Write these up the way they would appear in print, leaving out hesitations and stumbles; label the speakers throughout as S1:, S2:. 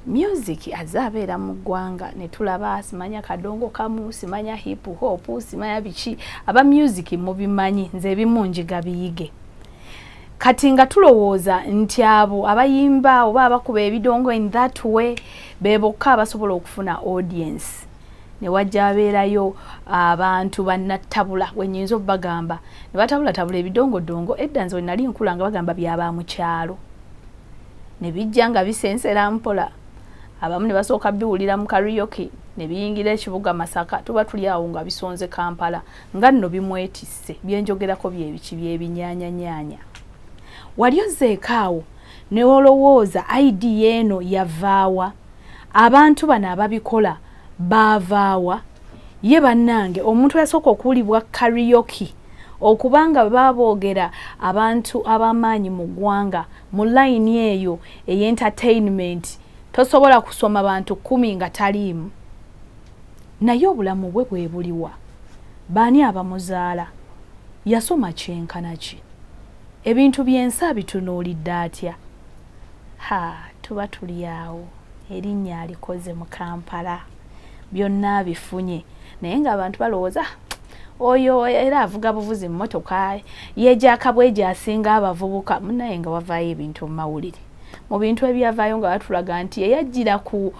S1: Music aze abeera mu ggwanga ne tulaba simanya kadongo kamu, simanya hip hop, simanya biki. Aba music mubimanyi, nze ebimu njiga biyige. Kati nga tulowooza nti abo abayimba oba abakuba ebidongo in that way be bokka abasobola okufuna audience, ne wajja abeerayo abantu bannattabula, wenyinza obbagamba, ne batabulatabula ebidongodongo. Edda nze nali nkula nga bagamba byaba mu kyalo, ne bijja nga bisensera mpola, abamu ne basooka biwulira mu karaoke ne biyingira ekibuga Masaka. Tuba tuli awo nga bisonze Kampala, nga nno bimwetisse. Byenjogerako byebiki? Byebinyaanyanyaanya. Wali ozzeeko awo ne olowooza, idea eno yavaawa? Abantu bano ababikola baavaawa? Ye bannange, omuntu yasooka okuwulibwa karaoke, okubanga bwe baba boogera abantu ab'amaanyi mu ggwanga mu layini eyo ey'entertainment, tosobola kusoma bantu 10 nga taliimu. Naye obulamu bwe bwe buliwa? Baani abamuzaala? Yasoma kyenkana ki? Ebintu by'ensi abitunuulidde atya? Ha, tuba tuli awo, erinnya alikoze mu Kampala, byonna abifunye, naye ng'abantu balowooza, "Ah, oyo era avuga buvuzi mmotoka, yeejaka bweji, asinga abavubuka." Munaye nga wavaayo ebintu mu mawulire, mu bintu ebyavaayo nga batulaga nti eyajjira ku,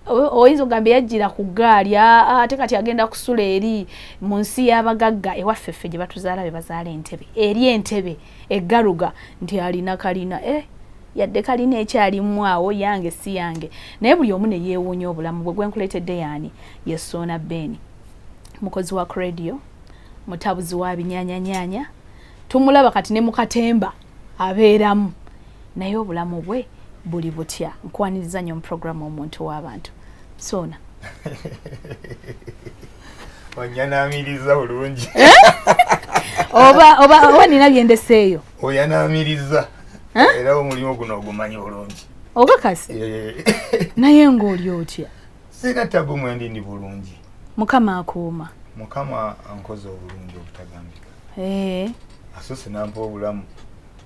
S1: oyinza okugamba eyajjira ku ggaali, ate kati agenda kusula eri mu nsi y'abagagga ewaffe ffe gye batuzaala, be bazaala entebe eri entebe eggaluga, nti alina kalina, yadde kalina ekyalimu awo, yange si yange. Naye buli omu ne yeewuunya obulamu bwe. Gwenkuleetedde yaani? Ye Ssuuna Ben, mukozi wa radio, mutabuzi wa binyaanyanyaanya. Tumulaba kati ne mukatemba abeeramu, naye obulamu bwe buli butya? Nkwaniriza nnyo mu programu Omuntu w'Abantu, Soona.
S2: Onyanamiriza bulungi.
S1: Oba nina byendeseeyo?
S2: Oyanamiriza, era omulimu guno ogumanyi bulungi.
S1: Okakasi? Naye ng'oli otya?
S2: Sina tabu, mwendi ndi bulungi.
S1: Mukama akuuma.
S2: Mukama ankoze obulungi obutagambika. Asoose nampa obulamu,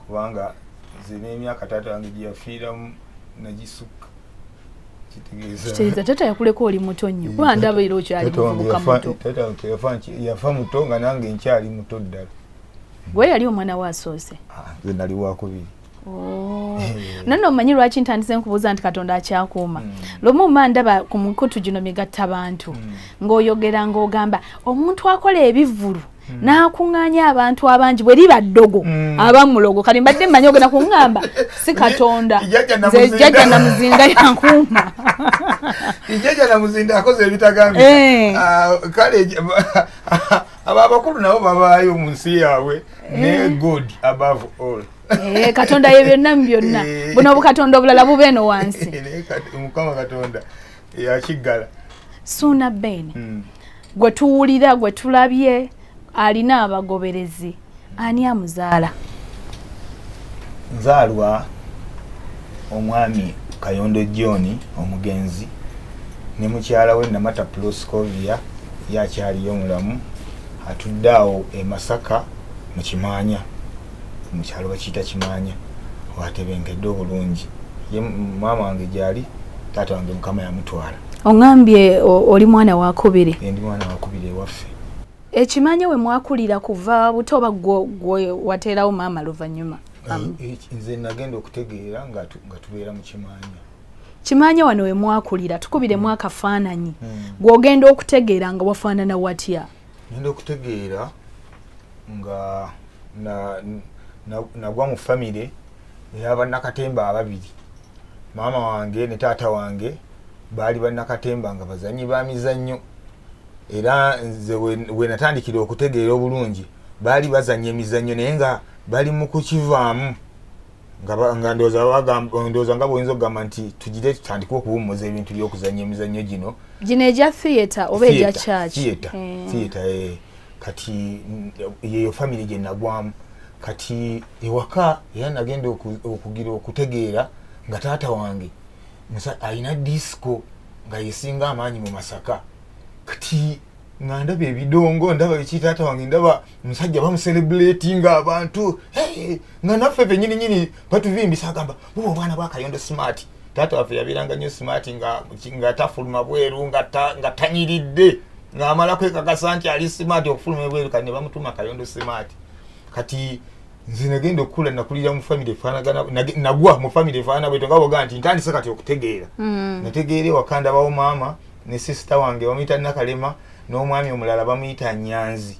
S2: kubanga nze n'emyaka taata wange gye yafiiramu nagisukka. Kitegeeza
S1: Kitegeeza tata yakuleka oli muto nnyo, kuba ndaba era okyali
S2: Taata wange
S1: muvubuka muto.
S2: Taata wange yafa muto, nga nange nkyali muto ddala.
S1: Gwe yali omwana we asoose?
S2: Ah, nze nali wakubiri.
S1: Oh. Nonno omanyi lwaki ntandise nkubuuza nti Katonda akyakuuma? Lumu ma ndaba ku mukutu gino migatta bantu ng'oyogera, ng'ogamba omuntu akola ebivvulu n'akuŋŋaanya abantu abangi, bwe liba ddogo aba mulogo. Kati mbadde mmanyi ogenda kuŋŋamba si Katonda.
S2: Jjajja
S1: Nze
S2: Namuzinda.
S1: Jjajja Namuzinda yankuuma.
S2: Jjajja Namuzinda akoze ebitagambika. Ah, kale abo abakulu nabo babaayo mu nsi yaabwe ne God above all.
S1: Eh, Katonda ye byonna mu byonna. Buno obukatonda obulala buba eno wansi.
S2: Naye Mukama Katonda yakiggala.
S1: Suuna Ben, gwe tuwulira, gwe tulabye, alina abagoberezi, ani amuzaala?
S2: Nzaalwa omwami Kayondo John omugenzi ne mukyala we Namata Proscovia, yakyaliyo mulamu, atudde awo e Masaka mu Kimaanya, mu kyalo bakiyita Kimaanya, watebenkedde obulungi. Ye maama wange gyali, taata wange Mukama yamutwala.
S1: Oŋambye oli mwana wakubiri?
S2: Ndi mwana wakubiri ewaffe.
S1: Ekimanya we mwakulira kuva buto, oba gwe wateerawo maama luvannyuma?
S2: Nze nagenda okutegeera nga tubeera mu Kimaanya.
S1: Kimaanya wano we mwakulira, tukubiremu akafaananyi. Gw'ogenda okutegeera nga wafaanana watya?
S2: Ngenda okutegeera nga nagwa mu famire ey'abannakatemba ababiri. Maama wange ne taata wange baali bannakatemba nga bazanyi ba mizannyo, era nze we natandikira okutegeera obulungi baali bazanya emizannyo, naye nga bali mu kukivaamu, nga ndowooza nga bwoyinza okugamba nti tugire tutandike okuwummuza ebintu by'okuzanya emizannyo gino.
S1: Gino egya theatre oba egya church?
S2: Theatre. Theatre. Kati yeyo family gye nagwamu. Kati ewaka era nagenda okugira okutegeera nga taata wange alina disco nga yesinga amaanyi mu Masaka. Kati nga ndaba ebidongo, ndaba eki, taata wange, ndaba musajja bamucelebratinga abantu. Hey, nga naffe fenyini nyini batuvimbisa, agamba buba obwana bwa Kayondo Smart. Taata waffe yabeeranga nnyo smart, nga tafuluma bweru nga tanyiridde, ng'amala kwekakasa nti ali smart okufuluma ebweru. Kati ne bamutuma Kayondo Smart. Kati nze nagenda okukula, nakulira mu family efaanagana, nagwa mu family efaanana bwetyo, nga bwogaa nti ntandise kati okutegeera. Nategeera ewaka ndabawo maama ne sister wange bamuyita Nakalema, n'omwami omulala bamuyita Nyanzi.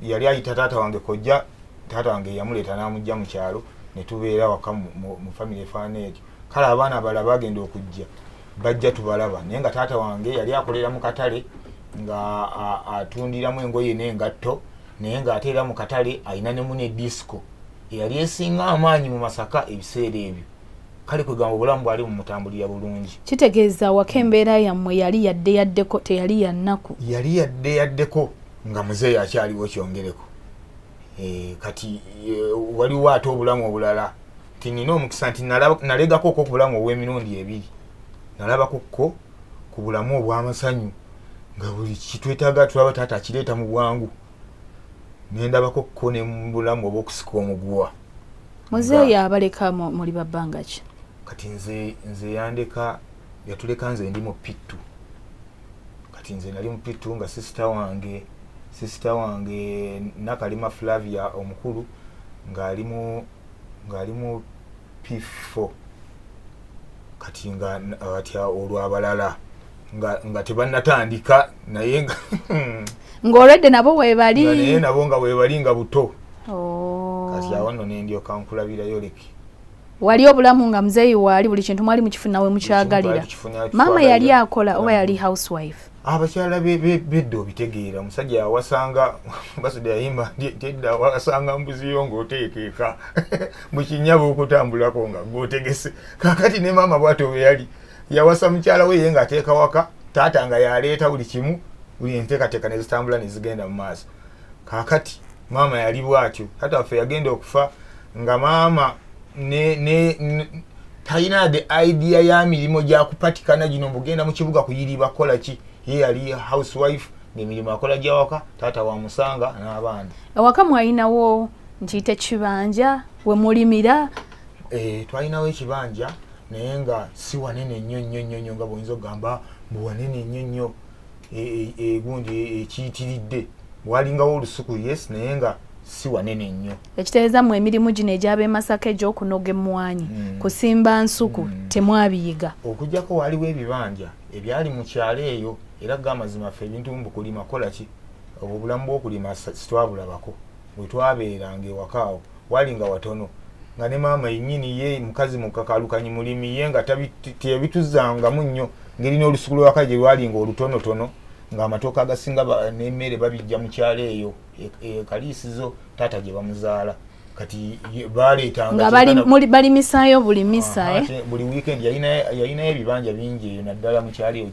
S2: Yali ayita taata wange kojja. Taata wange yamuleeta n'amugja mu kyalo ne tubeera waka mu family efaanana etyo. Kale abaana abalala bagenda okujja, bajja tubalaba, naye nga taata wange yali akolera mu katale nga atundiramu engoye n'engatto, naye ng'ate era mu katale alina ne mune disco eyali esinga amaanyi mu Masaka ebiseera ebyo. Kale kwegamba obulamu bwali bumutambulira bulungi.
S1: Kitegeeza waka embeera yammwe yali yadde yaddeko, teyali yannaku?
S2: Yali yadde yaddeko nga muzeeyi akyaliwo, kyongereko. Kati waliwo ate obulamu obulala nti nina omukisa nti nalegako okwo ku bulamu obw'emirundi ebiri. Nalabako ko ku bulamu obw'amasanyu nga buli kitwetaaga tulaba taata akireeta mu bwangu, nendabako ko ne mu bulamu obw'okusika omuguwa.
S1: Muzeeyi abaleka muli babbanga ki?
S2: Kati nze yandeka, yatuleka nze ndi mu P2. Kati nze nali mu P2 nga sister wange Nakalema Flavia omukulu ng'ali mu P4. Kati nga kati olwo abalala nga tebannatandika, naye nga
S1: Ng'olwedde nabo weebali?
S2: Nga naye nabo nga weebali nga buto.
S1: Oh.
S2: Kati awo nno nendyoka nkulabirayo leke.
S1: Wali obulamu nga muzeeyi waali, buli kintu mwali mukifuna we mukyagalira.
S2: Tukifuna.
S1: Maama yali
S2: Twagalira.
S1: akola oba yali housewife?
S2: Abakyala bedda obitegeera, omusajja yawasanga basudde yayimba nti edda wasanga mbuziyo ng'oteekeeka mukinyaba okutambulako nga gwotegese. Kakati ne maama bwatyo bwe yali yawasa mukyala we, ye ng'ateeka waka, taata nga yaleeta buli kimu, buli enteekateeka ne zitambula ne zigenda mu maaso. Kakati maama yali bwatyo. Taata waffe yagenda okufa nga maama ne talina the idea ya mirimu gyakupatikana gino, mbugenda mu kibuga kuyiriba kukola ki. Ye yali housewife, ng'emirimu akola gyawaka, taata wamusanga n'abaana.
S1: Awaka mwalinawo nkiyite kibanja we mulimira?
S2: Twalinawo ekibanja, naye nga si wanene nnyo nnyo nnyo nnyo nga bwoyinza okugamba mbu wanene nnyo nnyo egundi ekiyitiridde. Walingawo olusuku, yes, naye nga si wanene nnyo.
S1: Ekitegeeza mu emirimu gino egy'ab'e Masaka egy'okunoga emmwanyi, kusimba nsuku, temwabiyiga?
S2: Okuggyako waaliwo ebibanja ebyali mu kyalo eyo, era ga amazima ffe ebintu mbu kulima kola ki, obwo obulamu bw'okulima sitwabulabako. Bwe twabeeranga ewaka awo wali nga watono, nga ne maama yennyini ye mukazi mukakalukanyi mulimi, ye nga teyabituzangamu nnyo, ngeri n'olusuku lwewaka gye lwali nga olutonotono, ng'amatooke agasinga n'emmere babijja mu kyalo eyo e Kaliisizo, taata gye bamuzaala. Kati baleetanga
S1: Nga balimisaayo buli misa?
S2: Aha,
S1: eh?
S2: Buli weekend yalinayo ebibanja bingi eyo, naddala mu kyalo eyo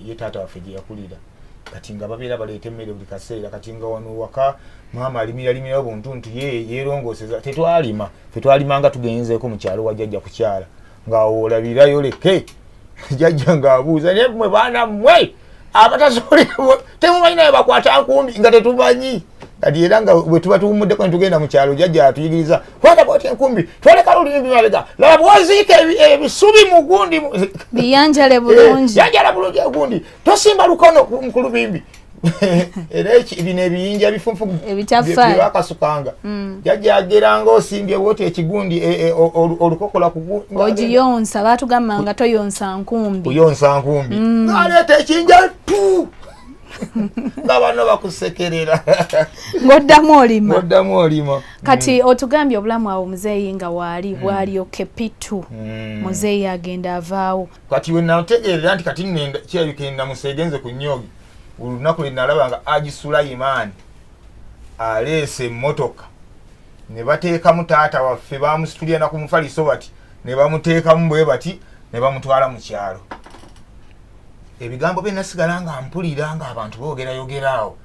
S2: ye taata waffe gye yakulira. Kati nga babeera baleeta emmere buli kaseera. Kati nga wano waka maama alimiralimirayo buntuntu, ye yeerongooseza. Tetwalima fe, twalimanga tugenzeeko mu kyalo wa jjajja kukyala, ng'awo olabirayo leke jjajja ng'abuuza, naye mmwe baana mmwe abatasobola temumanyi naye bakwata nkumbi, nga tetumanyi. Kati era nga bwe tuba tuwummuddeko ne tugenda mu kyalo, jjajja atuyigiriza, kwata bwoti enkumbi, twaleka lulimi mabega, laba bwoziika ebisubi mu gundi
S1: Biyanjale bulungi.
S2: Yanjala bulungi egundi, tosimba lukono ku lubimbi. Era bino ebiyinja bifunfu
S1: Ebitaffaali.
S2: bye bakasukanga, jjajja ageranga osimbye bwoti ekigundi olukokola ku
S1: Ogiyonsa, baatugamba nga toyonsa nkumbi.
S2: Kuyonsa nkumbi, ng'aleeta ekinja tu nga bano bakusekerera.
S1: Ng'oddamu olima.
S2: Ng'oddamu olima.
S1: Kati otugambye obulamu awo muzeeyi nga waali bwali okay P2, muzeeyi agenda avaawo.
S2: Kati we nategeerera nti kati nenda kirabika ennamusa egenze ku nnyogi, olunaku lwe nalaba nga Haji Sulaiman aleese emmotoka ne bateekamu taata waffe, bamusitulira na ku mufaliso bati ne bamuteekamu bwe bati ne bamutwala mu kyalo. Ebigambo bye nasigala nga mpulira nga abantu boogerayogera awo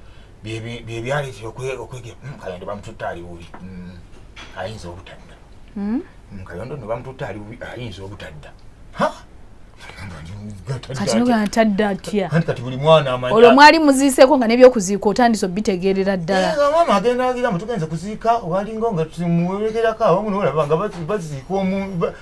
S2: bye byaleetera okwegera, Kayondo bamututte ali bubi, ayinza obutadda. Kayondo no bamututte ali bubi, ayinza obutadda." Ha!
S1: Kati nogamba tadda atya?
S2: Anti kati buli mwana amanyi.
S1: Olwo mwali muziiseeko nga n'ebyokuziika otandise obitegeerera ddala.
S2: Eh, nga maama agenda agira mbu tugenze kuziika, walinga nga tumuwerekerako awamu nolaba nga baziika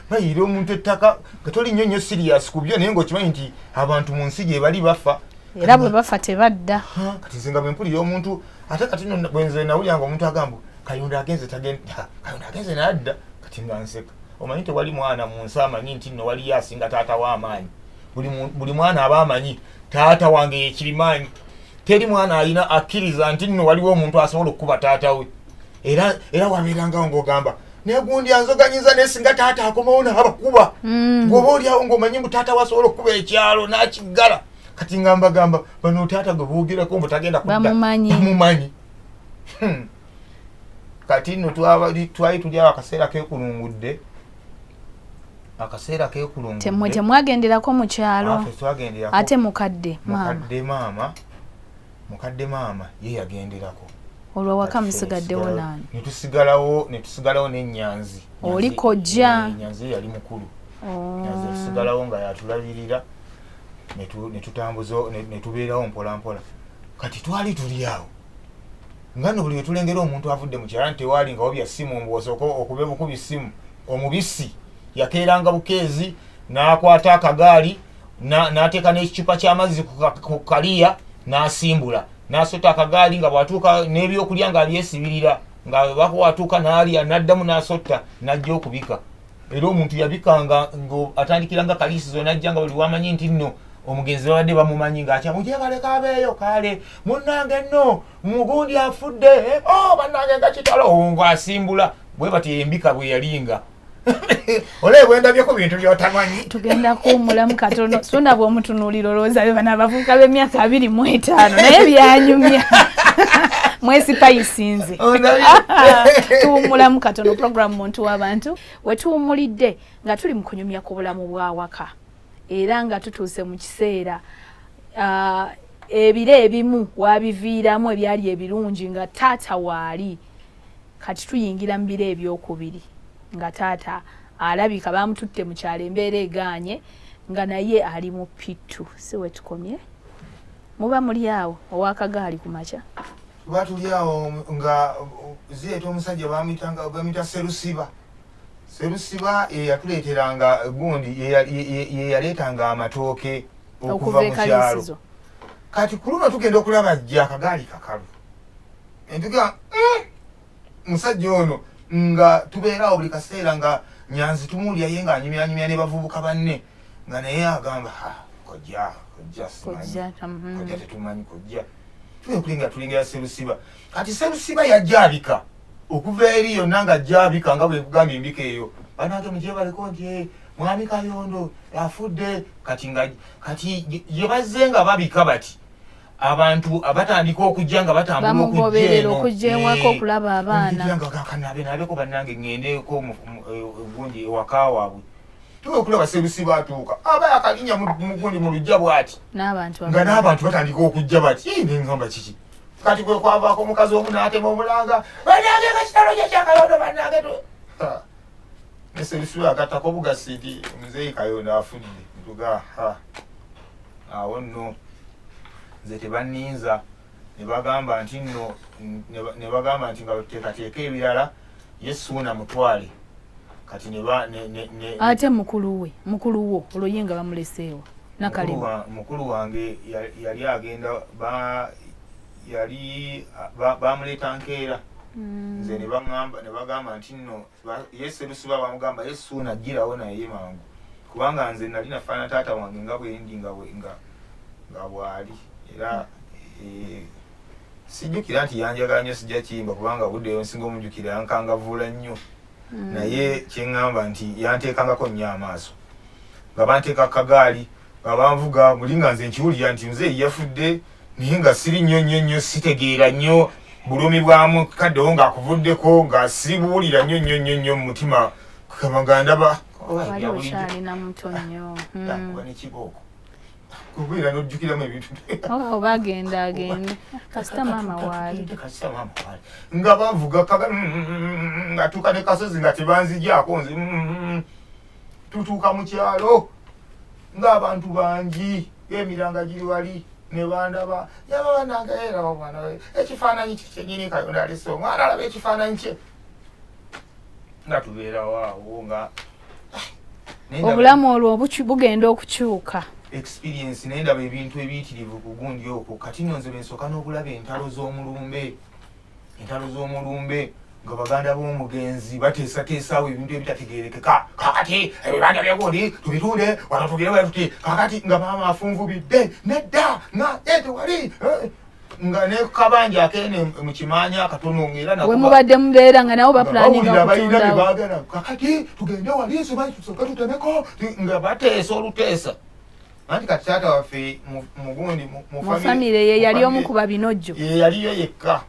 S2: bayiira omuntu ettaka, nga toli nnyo nnyo serious ku byo, naye ng'okimanyi nti abantu mu nsi gye bali bafa.
S1: Era bwe bafa tebadda.
S2: Kati nze nga bwe mpulira omuntu, ate kati nno bwe nze nawulira nga omuntu agamba Kayondo agenze tagenda, Kayondo agenze n'adda, kati nga nseka. Omanyi tewali mwana mu nsi amanyi nti nno waliyo asinga taata w'amaanyi. Buli mwana aba amanyi taata wange yekirimaanyi. Teri mwana alina akkiriza nti nno waliwo omuntu asobola okukuba taata we. Era wabeerangawo ng'ogamba naye gundi anzoganyiza, naye singa taata akomawo n'abakuba. Bw'oba oliawo ng'omanyi mbu taata we asobola okukuba ekyalo n'akiggala. Kati nga mbagamba bano taata gwe boogerako mbu tagenda kudda.
S1: Bamumanyi.
S2: Bamumanyi. Kati nno twali tuli awo akaseera keekulungudde. Akaseera keekulungudde.
S1: Temmwe temwagenderako mu kyalo?
S2: Ffe twagenderako.
S1: Ate mukadde maama?
S2: Mukadde maama. Mukadde maama ye yagenderako.
S1: Olwo waka
S2: Kati ffe
S1: musigaddewo naani?
S2: Ne tusigalawo n'Ennyanzi.
S1: Oli kojja?
S2: Nnyanzi ye yali mukulu. Nnyanzi tusigalawo nga yatulabirira, ne tutambuza, ne tubeerawo mpola mpola. Kati twali tuli awo. Nga nno buli lwe tulengera omuntu avudde mu kyalo, nti tewaali nga wabya ssimu, mbu osooke okube bukubi ssimu. Omubisi yakeeranga bukeezi n'akwata akagaali, n'ateeka n'ekicupa ky'amazzi ku kaliya, n'asimbula, n'asota akagaali nga bw'atuuka n'ebyokulya ng'abyesibirira, nga bw'atuuka n'alya, n'addamu n'asotta, n'ajja okubika. Era omuntu yabikanga ng'atandikira nga kaliisizo, n'ajja nga buli wamanyi nti nno omugenzi babadde bamumanyi, ng'atya mugyebaleka abeeyo kale munnange nno mugundi afudde, oh, bannange nga kitalo, ng'asimbula bwe batyo embika bwe yalinga. Olaba bwe ndabyeko bintu by'otamanyi.
S1: Tugenda kuwummulamu katono. Suna bw'omutunuulira olowooza be bano abavubuka b'emyaka 25, naye byanyumya mwesipayisinze. Tuwummulamu katono. Program Muntu w'Abantu we tuwummulidde nga tuli mu kunyumya ku bulamu bw'awaka, era nga tutuuse mu kiseera ebiro ebimu wabiviiramu ebyali ebirungi nga taata waali. Kati tuyingira mu biro ebyokubiri nga taata alabika bamututte mu kyalo, embeera egaanye, nga naye ali mu P2. Si we tukomye? Muba muli awo owakagaali ku makya.
S2: Tuba tuli awo nga zireeta omusajja bamuyita Serusiba. Serusiba ye yatuleeteranga gundi, ye yaleetanga amatooke okuva mu kyalo. Kati ku luno tugenda okulaba ajja akagaali kakalu. Entuga, musajja ono nga tubeerawo buli kaseera nga Nyanzi tumuwulira ye ng'anyumyanyumya ne bavubuka banne, nga naye agamba, ha, kojja, kojja simanyi. Kojja tetumanyi kojja. Tuli kulinga tulingera Serusiba. Kati Serusiba yajja abika okuva eri yonna, nga ajja abika nga bwe nkugambye embika eyo. Bannange mugyebaleko nti, mwami Kayondo afudde. Kati nga kati ye bazze nga babika bati abantu abatandika okujja nga batambula
S1: bamugoberera okujja ewaka okulaba abaana.
S2: Nga nabeko bannange ŋŋendeko gundi ewaka waabwe. Tuwe okulaba Serusiba atuuka aba yakalinya mu gundi mu luggya bw'ati, nga n'abantu batandika okujja bati. Ne ŋŋamba kiki? Kati kwe kwavaako omukazi omu n'atema omulanga, bannange nga kitalo kye kya Kayondo, bannange ne Serusiba agattako obugasi nti muzeeyi Kayondo afudde. Ntuga awo nno nze tebanninza, ne bagamba nti nno ne bagamba nti nga tuteekateeka ebirala, ye Suuna mutwale. Kati ne ba ne
S1: Ate mukulu we, mukulu wo olwo ye nga bamuleseewa Nakalema?
S2: Mukulu wange yali agenda ba yali bamuleeta nkeera. Nze ne baŋŋamba, ne bagamba nti nno ye Serusiba bamugamba ye Suuna agirawo naye mangu, kubanga nze nali nafaana taata wange nga bwendi nga bwali. Era sijjukira nti yanjagala nnyo, sijja kiyimba kubanga budde nsinga omujjukira yankangavvula nnyo. Naye kyeŋŋamba nti yanteekangako nnyo amaaso, nga banteeka kagaali nga banvuga muli, nga nze nkiwulira nti nze yafudde, naye nga siri nnyo nnyo nnyo, sitegeera nnyo bulumi bwa mukaddewo ng'akuvuddeko, nga sibuwulira nnyo nnyo nnyo nnyo mu mutima, kama nga ndaba
S1: wali okyalina muto nnyo.
S2: Kuba nekibooko kubeera n'ojjukiramu ebintu.
S1: Oba agenda agende, kasita maama waali.
S2: Kasita maama waali. Nga bavuga nga tuuka ne kasozi nga tebanzigyako nze, tutuuka mu kyalo. Ng'abantu bangi, emiranga giri wali ne bandaba, yaba banange era omwana we ekifaananyi kye kyennyini Katonda alese omwana alaba ekifaananyi kye, nga tubeerawo awo nga
S1: obulamu olwo bugenda okukyuka.
S2: Experience, naye ndaba ebintu ebiyitirivu ku gundi okwo. Kati nno nze bensooka n'okulaba entalo z'omulumbe, entalo z'omulumbe, nga baganda b'omugenzi bateesateesaawo ebintu ebitategeerekeka. Kakati ebibanja byegundi tubitunde, wano tugire bwe tuti. Kakati nga maama afunvubidde, nedda, nga tewali, nga ne kabanja akene mukimaanya akatono era
S1: we mubadde mubeera nga nabo baplaninga
S2: balina bye baagala. Kakati tugende wali, simanyi tusooke tutemeko, nga bateesa oluteesa. Anti kati taata waffe mugundi
S1: mu famire ye yali omu ku babinojjo.
S2: Ye yaliyo yekka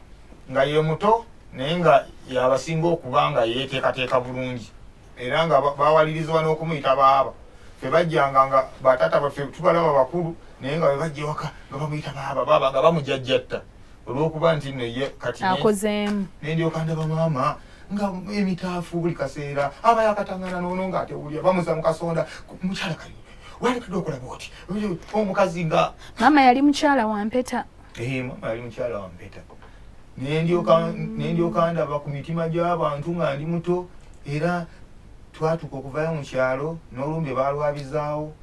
S2: nga ye muto, naye nga yabasinga okuba nga yeeteekateeka bulungi, era nga bawalirizibwa n'okumuyita baaba. Fe bajjanga nga bataata baffe tubalaba bakulu, naye nga bwe bajja ewaka nga bamuyita baaba, baaba, nga bamujajjatta olw'okuba nti nno ye kati
S1: akozeemu.
S2: Nendyoka ndaba maama nga emitaafu buli kaseera aba yakatangana noono ng'atewulira, bamuza mu kasonda. Mukyala kali walibadde okola bwoti omukazi nga
S1: Maama yali mukyala wa mpeta.
S2: Maama yali mukyala wa mpeta. Nendyoka ndaba ku mitima gy'abantu nga ndi muto. Era twatuuka okuvayo mu kyalo n'olumbe balwabizaawo,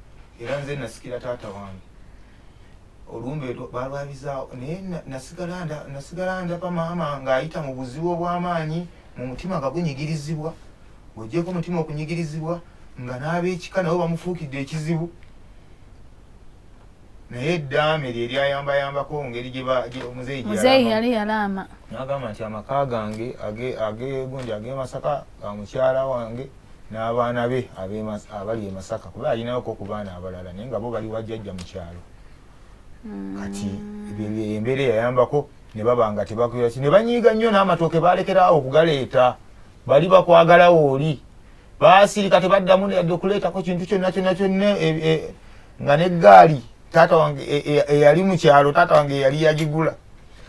S2: era nze nasikira taata wange. Olumbe balwabizaawo, naye nasigala ndaba maama ng'ayita mu buzibu obw'amaanyi, mu mutima nga gunyigirizibwa. Ng'ogyeko omutima okunyigirizibwa, nga n'ab'ekika nabo bamufuukidde ekizibu. Naye eddaame lye lyayambayambako ngeri gye muzeeyi gye
S1: Muzeeyi
S2: yalama.
S1: Yali yalaama.
S2: N'agamba nti amaka gange agegundi ag'e Masaka ga mukyala wange n'abaana be abali e Masaka, kuba alinayoko ku baana abalala, naye nga bo bali wajjajja mu kyalo. Kati embeera eyayambako ne baba nga tebakwiraki, ne banyiiga nnyo n'amatooke balekeraawo okugaleeta. Bali bakwagalawo oli baasirika, tebaddamu yadde okuleetako kintu kyonna kyonna kyonna. Nga n'eggaali taata wange eyali mu kyalo, taata wange eyali yagigula.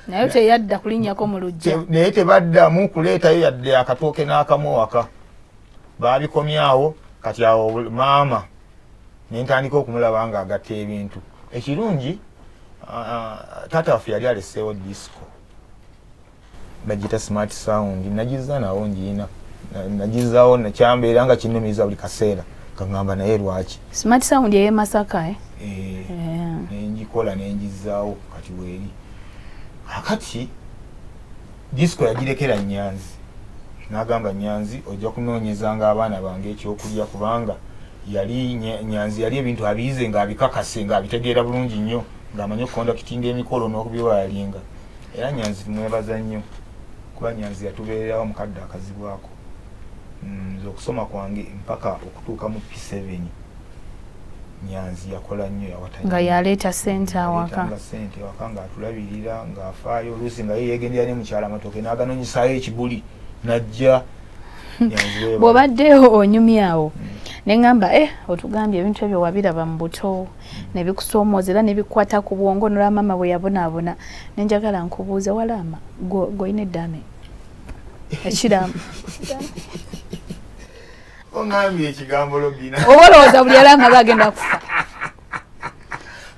S1: Naye teyadda kulinnyako mu luggya.
S2: Naye tebaddamu kuleetayo yadde akatooke n'akamu waka, baabikomyawo. Kati awo maama nentandika okumulaba nga agatta ebintu. Ekirungi, taata waffe yali aleseewo disco, bagiyita Smart Sound. Nagiza nawo ngiina, nagizaawo, nakyambeera nga kinnumiriza buli kaseera, kaŋŋamba naye lwaki.
S1: Smart Sound ey'e Masaka, eh?
S2: Eh,
S1: Eh.
S2: Nengikola nengizaawo, kati weeri. Akati disco yagirekera Nyanzi, n'agamba Nyanzi, ojja kunoonyezanga abaana bange ekyokulya, kubanga yali Nyanzi yali ebintu abiyize ng'abikakase, ng'abitegeera bulungi nnyo, ng'amanyi okuconductinga emikolo n'okubiwayalinga. Era Nyanzi tumwebaza nnyo, kuba Nyanzi yatubeererawo mu kadde akazibwako. Nze okusoma kwange mpaka okutuuka mu P7, Nyanzi yakola nnyo, yawata.
S1: Nga yaleeta sente awaka.
S2: Yaleetanga sente awaka, ng'atulabirira, ng'afaayo. Oluusi nga ye yeegendera ne mukyala amatooke n'aganonyesaayo ekibuli najja. Nyanzi weebale.
S1: Bw'obadde onyumyawo ne ŋŋamba, otugambye ebintu ebyo wabiraba mu buto ne bikusoomooza era ne bikwata ku bwongo, nolaba maama bwe yabonaabona. Ne njagala nkubuuze, walaama gw'olina eddaame ekiramu?
S2: Oŋambye ekigambo lobina.
S1: Oba olowooza buli alaama aba agenda kufa?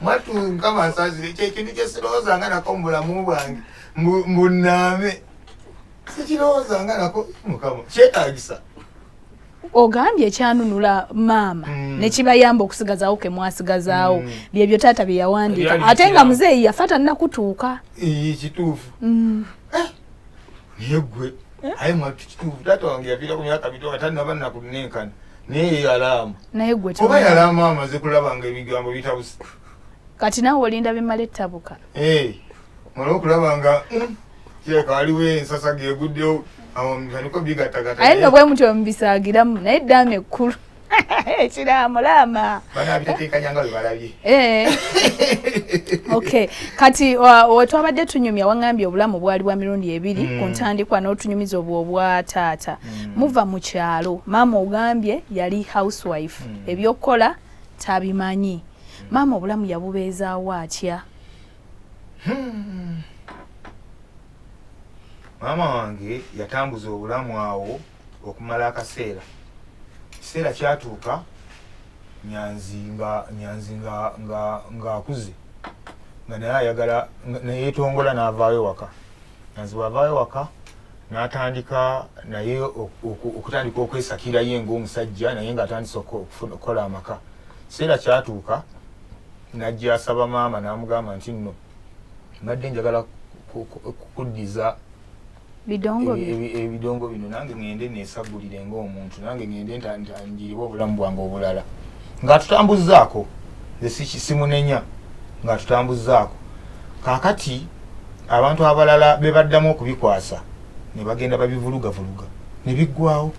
S2: Mwatu, Mukama nsaasire, kyekintu kyesirowoozanga nako mu bulamu bwange, mbu nnaame, sikirowoozanga nako. Mukama, kyetaagisa.
S1: Ogambye ekyanunula maama nekibayamba okusigazaawo ke mwasigazaawo byebyo taata bye yawandiika.
S2: Byali
S1: Ate nga
S2: bikiramu.
S1: muzeeyi yafa tannakutuuka.
S2: Ee, kituufu. Eh, naye gwe aye mwattu, kituufu, taata wange yaviira ku myaka mito nga tannaba nakunenkana, naye ye yalaama.
S1: Naye gwe
S2: Oba yalaama amaze kulaba nga ebigambo bitabuse.
S1: Kati naawe olinda bimala ettabuka.
S2: Eh, mala okulaba nga kireka waliwo ensasa geguddewo, awo niko bigattagatta.
S1: Aye nno bwe mutyo mubisaagiramu, naye eddaama ekkulu ekiraamulaama.
S2: Banabiteteekanya nga bwe balabye.
S1: Eh. Okay, kati wetwabadde tunyumya, waŋŋambye obulamu bwali bwa mirundi ebiri. Ku ntandikwa n'otunyumiza obwo obwa taata. Muva mu kyalo, maama ogambye yali housewife, ebyokukola tabimanyi. Maama obulamu yabubeezaawo atya?
S2: Maama wange yatambuza obulamu awo okumala akaseera. Kiseera kyatuuka. Nyanzi nga Nyanzi nga nga ng'akuze nga naye ayagala neyetongola n'avaayo waka. Nyanzi bw'avaayo waka n'atandika naye okutandika okwesakira ye ng'omusajja, naye ng'atandise okukola amaka. Kiseera kyatuuka n'ajja asaba maama, n'amugamba nti nno mbadde njagala kuddiza ebidongo bino, nange ngende nesagulire ng'omuntu, nange ngende njiribe obulamu bwange obulala. Ng'atutambuzzaako, nze simunenya, ng'atutambuzzaako. Kaakati abantu abalala be baddamu okubikwasa ne bagenda babivulugavuluga ne biggwawo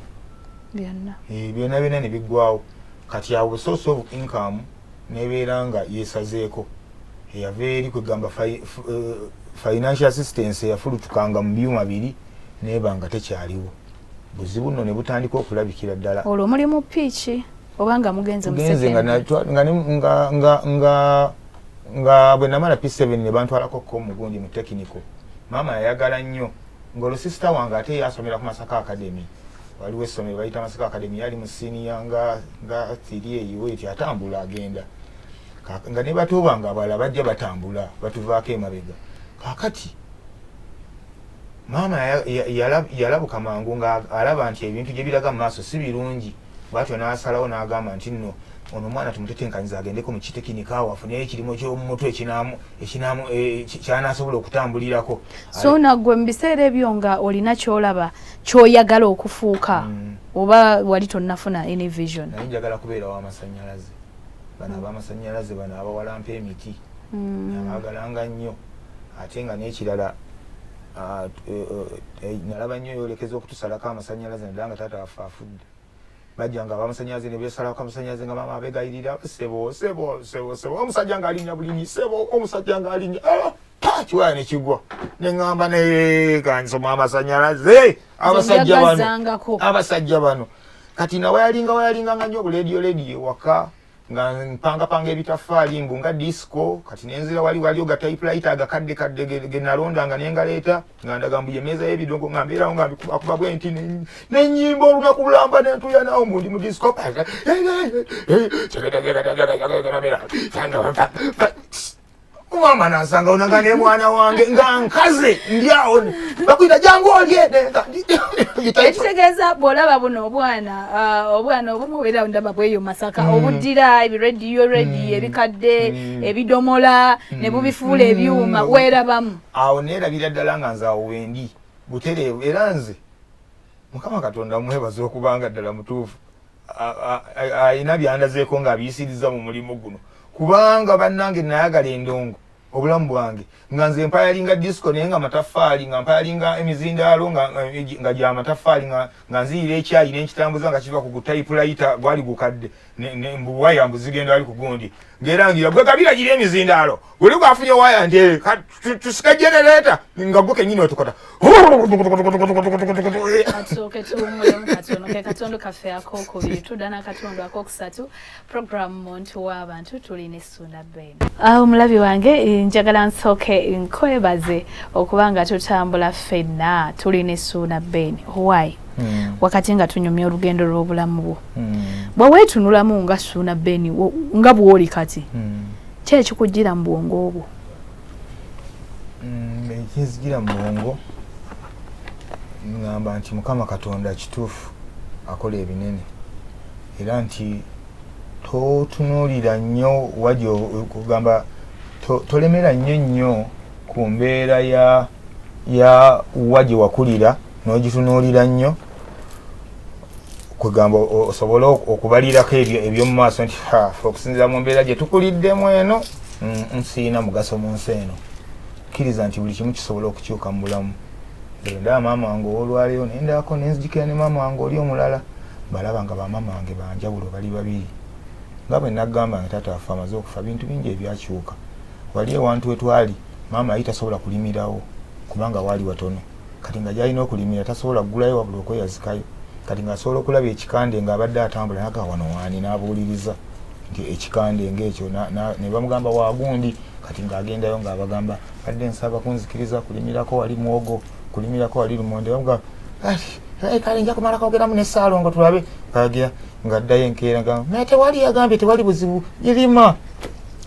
S1: byonna
S2: byonna byonna ne biggwawo. Kati awo source of income nebeera nga yeesazeeko, eyava eri kwegamba financial assistance eyafulutukanga mu byuma biri neeba nga tekyaliwo. Buzibu nno ne butandika okulabikira ddala.
S1: Olwo muli mu piiki oba nga mugenze mu
S2: Tugenze nga
S1: secondary?
S2: Nga ne- nga nga nga nga bwe namala P7 ne bantwalako ko mugundi mu technical. Maama yayagala nnyo ng'olwo sister wange ate yasomera ku Masaka Academy. Waliwo essomero bayita Masaka Academy, yali mu senior nga three eyo eti atambula agenda. Nga ne bato bange abalala bajja batambula batuvaako emabega. Kaakati maama yalabuka mangu nga alaba nti ebintu gye biraga mu maaso si birungi. Bwatyo n'asalawo n'agamba nti nno ono omwana tumutetenkanyiza agendeko mu kitekinika awo afuneyo ekirimu ky'omumutwe ekinaamu ky'anaasobola okutambulirako.
S1: So naggwe mu biseera ebyo nga olina kyolaba kyoyagala okufuuka oba wali tonnafuna any vision?
S2: Naye njagala kubeera w'amasannyalaze, bano ab'amasannyalaze, bano abawalampa emiti. Abaagalanga nnyo. Ate nga n'ekirala, nalaba nnyo yolekeza okutusalako amasannyalaze, naddala nga taata waffe afudde. Bajja nga abamasanyalaze ne beesalako amasanyalaze, nga maama abegayirira, "Sebo, sebo, sebo, sebo." Omusajja ng'alinnya bulinyi, "Sebo." Omusajja ng'alinnya, ah, pa kiwaya ne kigwa. Ne ŋŋamba, naye kansoma amasanyalaze, abasajja bano
S1: Njaggazangako.
S2: Abasajja bano. Kati nawe wayalinganga nnyo obulediyo lediyo ewaka, nga mpangapanga ebitafaali mbu nga disco. Kati nenzira wali waliyo ga typewriter agakadde kadde ge nalondanga nengaleeta, nga ndaga mbu yemmeeza y'ebidongo, nga mbeerawo nga mbikubakuba bwe nti nenyimba olunaku lulamba nentuya nawo mbu ndi mu disco. Mama nansanga onaga ne mwana wange nga nkaze ndi awo, bakuyita, "Jangu olye."
S1: Ekitegeeza bw'olaba buno obwana, obwana obumu obeera ndaba bweyo Masaka, obuddira ebirediyo rediyo ebikadde, ebidomola ne bubifuula ebyuma, weerabamu?
S2: Awo neerabira ddala nga nze awo wendi butereevu. Era nze Mukama Katonda mwebaza okubanga ddala mutuufu, ayina byandazeeko ng'abiyisiriza mu mulimu guno, kubanga bannange nayagala endongo obulamu bwange, nga nze mpayalinga disco naye nga mataffaali, nga mpayalinga emizindaalo nga gya mataffaali, nga nziyira ekyayi nenkitambuza nga kiva ku typewriter gwali gukadde, mbu waya mbu zigenda ali ku gundi, ng'erangira gwe gabira gira emizindaalo guli gwafunye waya nti, "Eh, tusika generator," nga gwe kenyini otukota.
S1: Katusooke tuwummulemu katono, ke katundu kaffe akokubiri, tudda n'akatundu akokusatu. Program Muntu w'Abantu, tulina Essuuna Ben. Omulabi wange, njagala nsooke nkwebaze okuba nga tutambula ffenna. Tulina Essuuna Ben. Why? Wakati nga tunyumya olugendo lw'obulamu bwo, bwe weetunulamu nga Ssuuna Ben nga bw'oli kati, ki ekikujjira mu bwongo obwo?
S2: Ekinzijira mu bwongo, ŋŋamba nti Mukama Katonda kituufu akola ebinene, era nti totunuulira nnyo wajja kugamba tolemera nnyo nnyo ku mbeera ya wa gye wakulira n'ogitunuulira nnyo, kwegamba osobole okubalirako ebyo eby'omu maaso nti, "Ha, ffe okusinziira mu mbeera gye tukuliddemu eno, nsiina mugaso mu nsi eno." Kkiriza nti buli kimu kisobola okukyuka mu bulamu. Nze ndaba maama wange ow'olwaleero nendako nenzijukira ne maama wange oli omulala, balaba nga bamaama wange banjawulo, bali babiri. Nga bwe nagamba nga taata waffe amaze okufa, bintu bingi ebyakyuka. Wali ewantu we twali, maama yali tasobola kulimirawo kubanga waali watono. Kati nga gyalina okulimira tasobola kugulayo wabula okweyazikayo. Kati ng'asobola okulaba ekikande ng'abadde atambula, naga wano waani, n'abuuliriza nti ekikande ng'ekyo ne bamugamba wagundi. Kati ng'agendayo ng'abagamba, "Badde nsaba kunzikiriza kulimirako wali muwogo, kulimirako wali lumonde." Bamugamba ati Kale nja kumala kogeramu ne Ssaalongo tulabe. Kagira ng'addayo enkeera nga naye tewali yagambye tewali buzibu girima.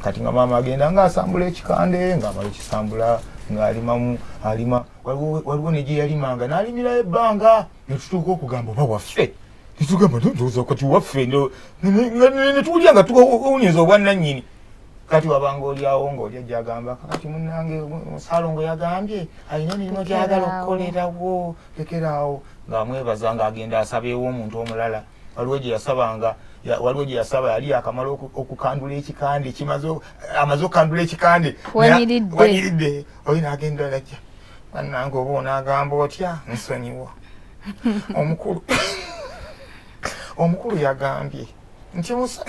S2: Kati nga maama agenda ng'asambula ekikande, ng'amala ekisambula ng'alimamu alima, waliwo ne gye yalimanga n'alimirayo ebbanga ne tutuuka okugamba oba waffe, netugamba ndowooza kati waffe ne tuwulira nga tuwunyiriza obwannannyini. Kati wabanga oliawo ng'oli ajja agamba kakati munnange Ssaalongo yagambye alina emirimu gy'ayagala okukolerawo, lekeraawo, ng'amwebaza ng'agenda asabeewo omuntu omulala. Waliwo gye yasabanga, waliwo gye yasaba yali akamala okukandula ekikande, kimaze amaze okukandula ekikande wanyiridde, oli n'agenda lajja bannange oba onaagamba otya nsonyiwa omukulu yagambye nti musa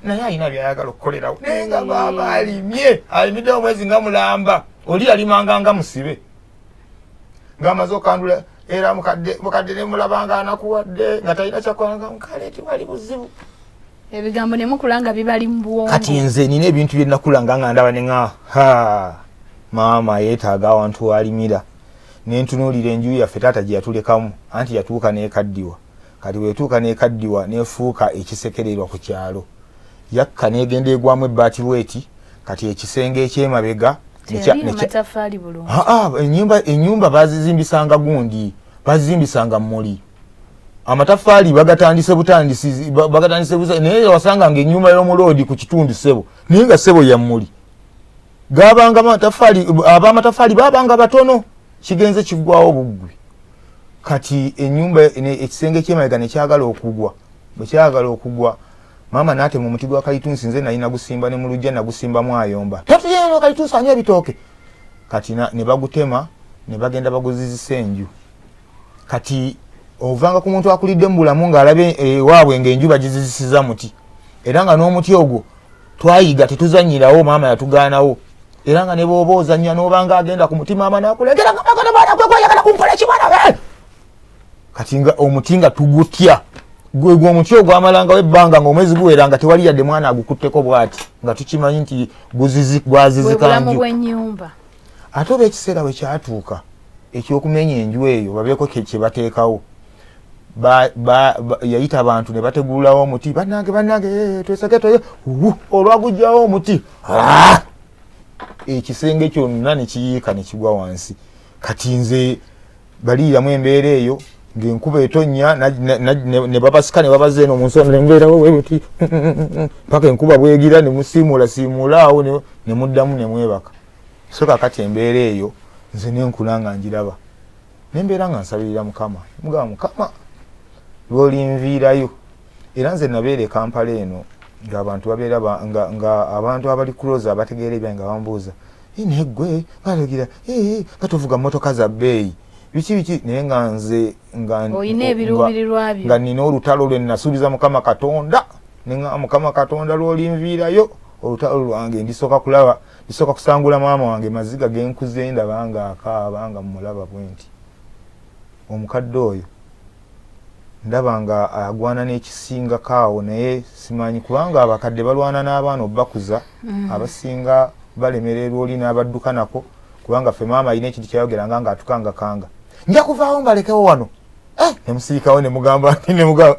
S2: naye alina byayagala okukolerawo, naye nga baaba alimye alimiddewo omwezi nga mulamba, oli yalimanga nga musibe ng'amaze okandula era mukadde nemulaba nga anakuwadde nga talina kyakolanga mukale tewali buzibu.
S1: Ebigambo ne mukula nga bibali mu bwongo.
S2: Kati nze nina ebintu bye nakulanga nga ndaba ne nga ha maama yeetaaga awantu walimira, nentunuulira enju yaffe taata gye yatulekamu, anti yatuuka n'ekaddiwa. Kati bwetuuka n'ekaddiwa n'efuuka ekisekererwa ku kyalo, yakka n'egenda egwamu ebbaati bweti. Kati ekisenge ekyemabega enyumba bazizimbisanga gundi, bazizimbisanga muli amataffaali bagatandise butandisi, bagatandise busa, naye wasanga nga ennyumba y'omuloodi ku kitundu ssebo, naye nga ssebo ya mmuli gabanga mataffaali, ab'amataffaali babanga batono, kigenze kiggwawo buggwi. Kati ennyumba ekisenge ky'emabega ne kyagala okugwa, bwe kyagala okugwa maama n'atema omuti gwa kalitunsi, nze nali nagusimba ne mu luggya nagusimbamu ayomba tatuyeno kalitunsi anywa ebitooke. Kati ne bagutema ne bagenda baguzizisa enju. Kati ovanga ku muntu akulidde mu bulamu ng'alaba ewaabwe ng'enju bagizizisiza muti, era nga n'omuti ogwo twayiga tetuzanyirawo, maama yatugaanawo, era nga ne bw'oba ozannya n'obanga agenda ku muti maama n'akulengera nga kunkola ekimwana. Kati nga omuti nga tugutya, gwe omuti ogwamalangawo ebbanga ng'omwezi guwera nga tewali yadde mwana agukutteko bw'ati, nga tukimanyi nti gwazizika nju. Ate oba ekiseera bwe kyatuuka ekyokumenya enju eyo babeeko kye bateekawo, yayita abantu ne bategululawo omuti, bannange bannange twesage toye, olwagugyawo omuti ekisenge kyonna ne kiyiika ne kigwa wansi. Kati nze baliiramu embeera eyo ng'enkuba etonnya ne babasika ne babaza eno mu nsonda ne mubeerawo bwe paka enkuba bwegira ne musiimuula siimuula awo ne muddamu ne mwebaka. So kakati embeera eyo nze nenkula nga njiraba nembeera nga nsabirira Mukama, mugamba Mukama lw'olinviirayo. Era nze nabeera e Kampala eno ng'abantu babeera nga abantu abali close abategeera ebyange nga bambuuza naye ggwe ngalogira nga tovuga mmotoka za bbeeyi biki biki, naye nga nze nga nina olutalo lwe nasuubiza Mukama Katonda, nenga Mukama Katonda lw'olinviirayo olutalo lwange ndisooka kulaba, ndisooka kusangula maama wange maziga genkuze ndaba nga akaaba nga mmulaba bwe nti omukadde oyo ndaba nga agwana n'ekisingako awo, naye simanyi kubanga abakadde balwana n'abaana obbakuza, abasinga balemererwa oli n'abadduka nako, kubanga ffe maama alina ekintu kyayogeranga nga atukangakanga, nja kuvaawo mbalekewo wano, nemusiikawo nemugamba nti nemugamba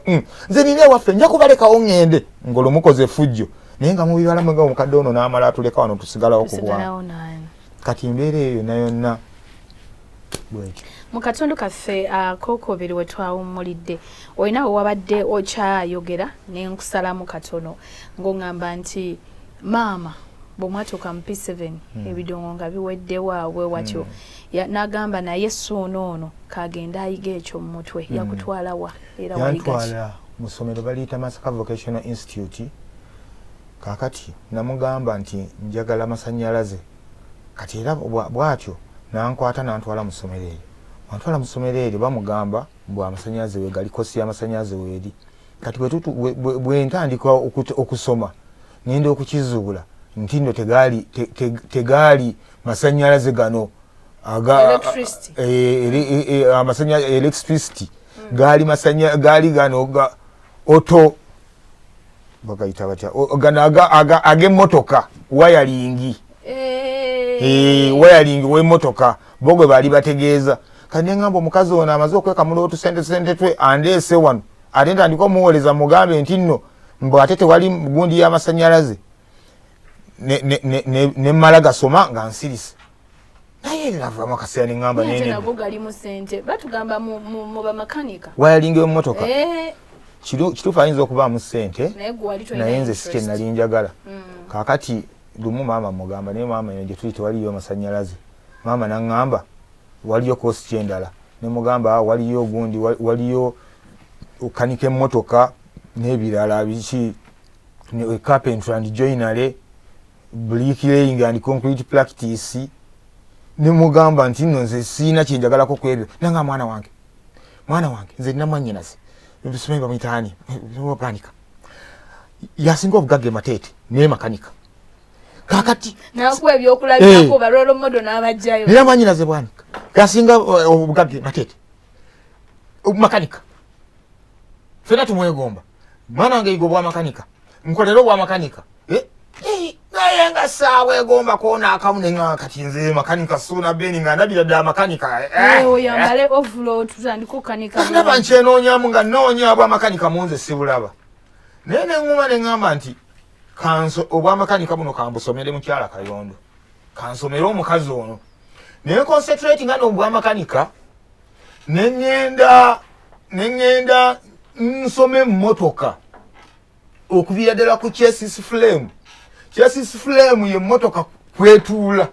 S2: nze nina ewaffe nja kubalekawo ŋŋende, ng'olumukoze effujjo, naye nga mubibalamu nga omukadde ono n'amala atuleka wano tusigalawo ku bwana. Kati embeera eyo yonna yonna bwetyo.
S1: Mu katundu kaffe akokubiri we twawummulidde olina we wabadde okyayogera nenkusalamu katono ng'oŋŋamba nti maama bwe mwatuuka mu P7 ebidongo nga biweddewo awo watyo, n'agamba naye suuna ono kagende ayiga ekyo mu mutwe. Yakutwala wa era wayiga ki?
S2: Yantwala mu ssomero baliyita Masaka Vocational Institute. Kaakati namugamba nti njagala masannyalaze, kati era bw'atyo nankwata nantwala mu ssomero eryo. Wantwala mu ssomero eryo bamugamba mbu amasannyalaze wegali, kosi y'amasannyalaze weeri. Kati bwe ntandika okusoma ngenda okukizuula nti nno tegaali masannyalaze gano electricity, gaali masanya gaali gano ga auto bagayita batya, gano ag'emmotoka wiring, wiring w'emmotoka bo gwe baali bategeeza. Kati neŋŋamba omukazi ono amaze okwekamula otusente sente twe, andeese wano, ate ntandika omuwoleza mugambe nti nno mbu ate tewali gundi y'amasannyalaze, nemmala gasoma nga nsirise. Naye navamu akaseera neŋŋamba
S1: nago galimu sente, batugamba mu bamakanika.
S2: Wiring emmotoka. Kituufu, ayinza okubaamu sente, naye nze si kyenali njagala. Kaakati lumu maama mugamba, naye maama, eno gye tuli tewaliyo amasannyalaze. Maama naŋŋamba, waliyo course kyendala? Nemugamba waliyo gundi, waliyo okanika emmotoka n'ebirala biki, carpentry and joinery, bricklaying and concrete practice. Nemugamba nti nno nze siina kyenjagalako ku ebyo. Nanga mwana wange, mwana wange, nze nina mwannyinaze, simanyi bamuyitaani, bwanika yasinga obugagga emateete, naye makanika. Kakati
S1: nakuwa ebyokulabirako, ba role model n'abajjayo.
S2: Nina mwanyinaze Bwanika yasinga obugagga emateete, makanika, fena tumwegomba. Mwana wange, yiga obwamakanika, nkolera obwamakanika. Naye nga saawegomba koona akamu. Neŋa kati nze makanika Suuna Beni nga ndabira ddala makanika.
S1: Oyambale overall, tutandika okukanika.
S2: Ndaba nkyenoonyamu nga noonya obwamakanika munze sibulaba, naye neŋŋuma neŋŋamba nti kanso obwamakanika buno kambusomere mukyala Kayondo, kansomere omukazi ono, naye concentrate nga n'obwamakanika. Neŋŋenda nsome emmotoka okuviira ddala ku chassis frame. Chassis frame ye mmotoka kwetuula,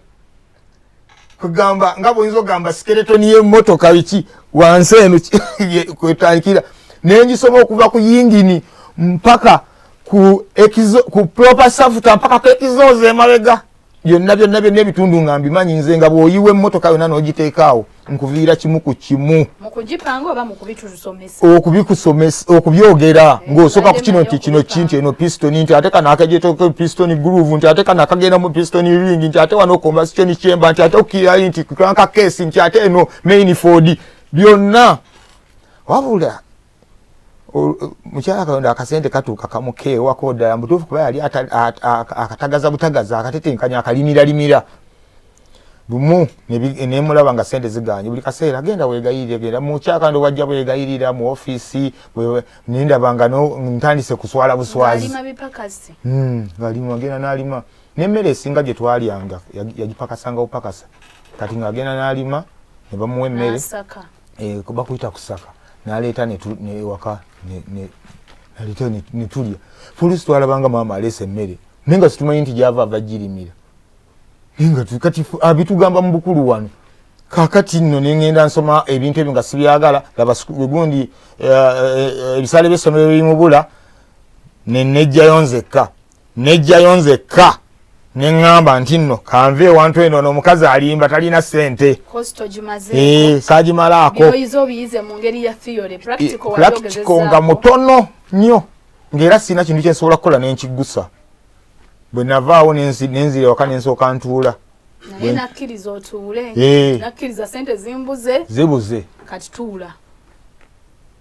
S2: kugamba nga bwoyinza okugamba skeleton y'emmotoka, biki wansi eno kwetandikira. Nengisoma okuva ku yingini mpaka ku proper shafter mpaka ku exhaust emabega, byonna byonna byonna ebitundu nga mbimanyi nze, nga bw'oyiwa emmotoka yonna n'ogiteekaawo nkuviira kimu ku kimu.
S1: Mu kugipanga oba mu kubitusomesa?
S2: Okubikusomesa, okubyogera ng'osooka ku kino nti kino ki, nti eno piston, nti ate kano akagetoko piston groove, nti ate kano akagenda mu piston ring, nti ate wano combustion chamber, nti ate okirayi, nti crank case, nti ate eno manifold, byonna. Wabula mukyala Katonda akasente katuuka kamukeewako ddala mutuufu, kuba yali akatagaza butagaza, akatetenkanya, akalimiralimira. Lumu nemulaba nga sente ziganye buli kaseera, genda wegayirire, genda mukyakando, wajja bwegayirira mu ofiisi. Nendaba nga ntandise kuswala buswazi.
S1: Ng'alima bipakasi.
S2: Ng'alima, agenda n'alima n'emmere esinga gye twalyanga yagipakasanga bupakasa. Kati ng'agenda n'alima ne bamuwa emmere.
S1: N'asaka.
S2: Bakuyita kusaka, n'aleeta newaka, naleeta ne tulya. Fulusi twalabanga maama aleesa emmere, naye nga situmanyi nti gyava ava girimira. Naye nga kati abitugamba mu bukulu wano. Kakati nno neŋŋenda nsoma ebintu ebyo nga sibyagala. Laba gundi, ebisale by'essomero bimubula, nenejjayo nzekka, nejjayo nzekka, neŋŋamba nti nno kanve ewantu eno, omukazi alimba, talina ssente.
S1: Course togimazeeko.
S2: Saagimalaako.
S1: Byoyize obiyize mu ngeri ya theory, practical wali
S2: practical nga
S1: ogezezaako?
S2: Mutono nnyo, ng'era sirina kintu kyensobola kukola nenkiggusa. Bwe navaawo nenzira ewaka, nensooka ntuula.
S1: Naye nakkiriza otuule? Nakkiriza, sente zimbuze.
S2: Zibuze.
S1: Kati tuula.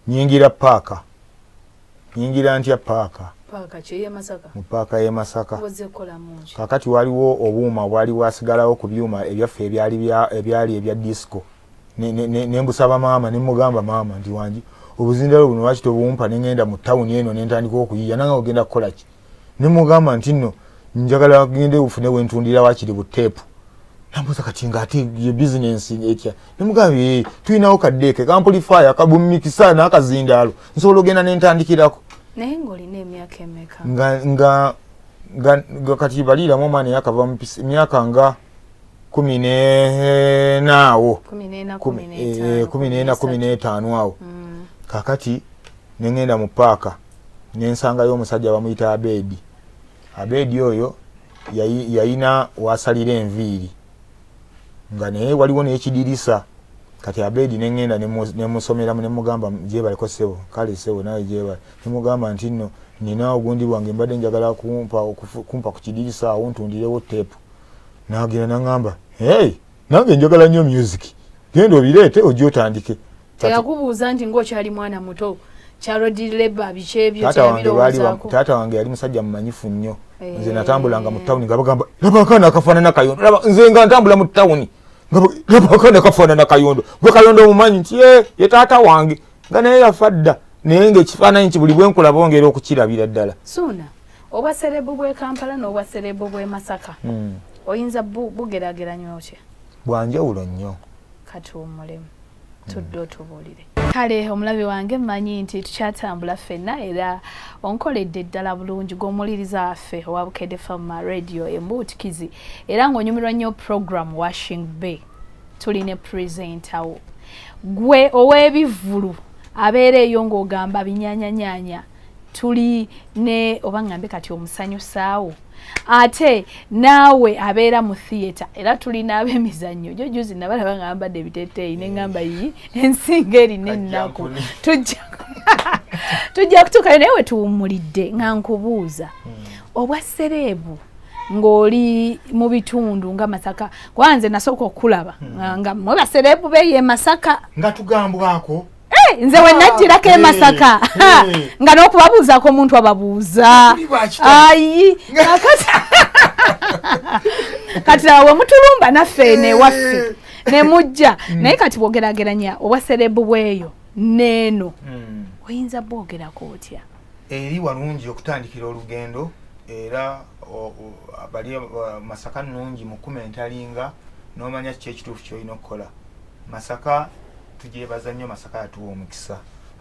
S2: Nyingira paaka, nyingira ntya paaka?
S1: Paaka kyeye Masaka?
S2: Mu paaka y'e Masaka.
S1: Oze kukola mungi?
S2: Kakati waliwo obuuma obwali bwasigalawo ku byuma ebyaffe ebyali ebyali ebya disco. Nembusaba maama, nemugamba maama nti wangi obuzindalo buno lwaki tobumpa, nengenda mu tawuni eno nentandika okuyiya. Nange ogenda kukola ki? Nemugamba nti nno njagala gende ofune wentundira wakiri buteepu. Nambuuza, kati nga ate ye bizinensi etya? Nemugamba, "Eh, tulinawo kadeeke ka amplifier kabumikisa n'akazindaalo, nsobola ogenda nentandikirako."
S1: Naye ng'olina emyaka emeka?
S2: Nga kati baliiramu omwana eyakava mu emyaka nga 14 awo.
S1: 14, 15.
S2: 14, 15 awo. Kakati neŋŋenda mu paaka, nensangayo omusajja bamuyita Abedi. Abedi oyo yayina wasalira enviiri, nga naye waliwo n'ekidirisa. Kati Abedi neŋŋenda nemusomeramu, nemugamba, "Gyebaleko ssebo." "Kale ssebo, nawe gyebale." Nemugamba nti nno nina ogundi bwange, mbadde njagala kumpa ku kidirisa awo ntundirewo teepu. Nagenda naŋŋamba, "Hey, nange njagala nnyo music, genda obireete ojje otandike."
S1: Teyakubuuza nti ng'okyali mwana muto, child labour, biki ebyo?
S2: Taata wange baali
S1: Teyabirowoozaako?
S2: Taata wange yali musajja mumanyifu nnyo. Nze natambulanga mu tawuni nga bagamba, "Laba akaana akafaanana Kayondo." Laba nze nga ntambula mu tawuni Nga kafaanana Kayondo. Gwe Kayondo omumanyi nti ye taata wange, nga naye yafa dda, naye ngaekifaananyi ki buli bwenkulaba ongera okukirabira ddala.
S1: Suuna, obwa celeb bw'e Kampala n'obwa celeb bw'e Masaka oyinza bugerageranya otya?
S2: Bwanjawulo nnyo.
S1: Katuwummulemu, tudde otubuulire. Kale omulabi wange, mmanyi nti tukyatambula ffenna era onkoledde ddala bulungi gw'omuwuliriza waffe owa Bukedde Fama Radio Embuutikizi, era ng'onyumirwa nnyo program Washing Bay. Tuli ne presenter wo, gwe ow'ebivvulu abeera eyo ng'ogamba binyanyanyanya. Tuli ne oba ŋŋambe kati omusanyusaawo, ate naawe abeera mu theatre, era tulina ab'emizannyo. Jo juzi nabalaba nga bambadde ebiteeteeyi ne ŋŋamba, yi, ensinga erina ennaku. Tujja kutuukayo, naye we tuwummulidde nga nkubuuza obwa celeb ng'oli mu bitundu nga Masaka, kuba nze nasooka okulaba nga mwe ba celeb beeyo e Masaka.
S2: Nga tugambwako.
S1: Nze we najjirako e Masaka nga n'okubabuuzaako omuntu ababuuza ayi. Kati awo mutulumba naffe eno ewaffe ne mujja. Naye kati bwogerageranya obwa celeb bweyo neeno, oyinza bwogerako otya?
S2: Eri walungi okutandikira olugendo, era bali Masaka nnungi mu kumentalinga n'omanya kiki ekituufu kyolina okukola. Masaka tugyebaza nnyo, Masaka yatuwa omukisa,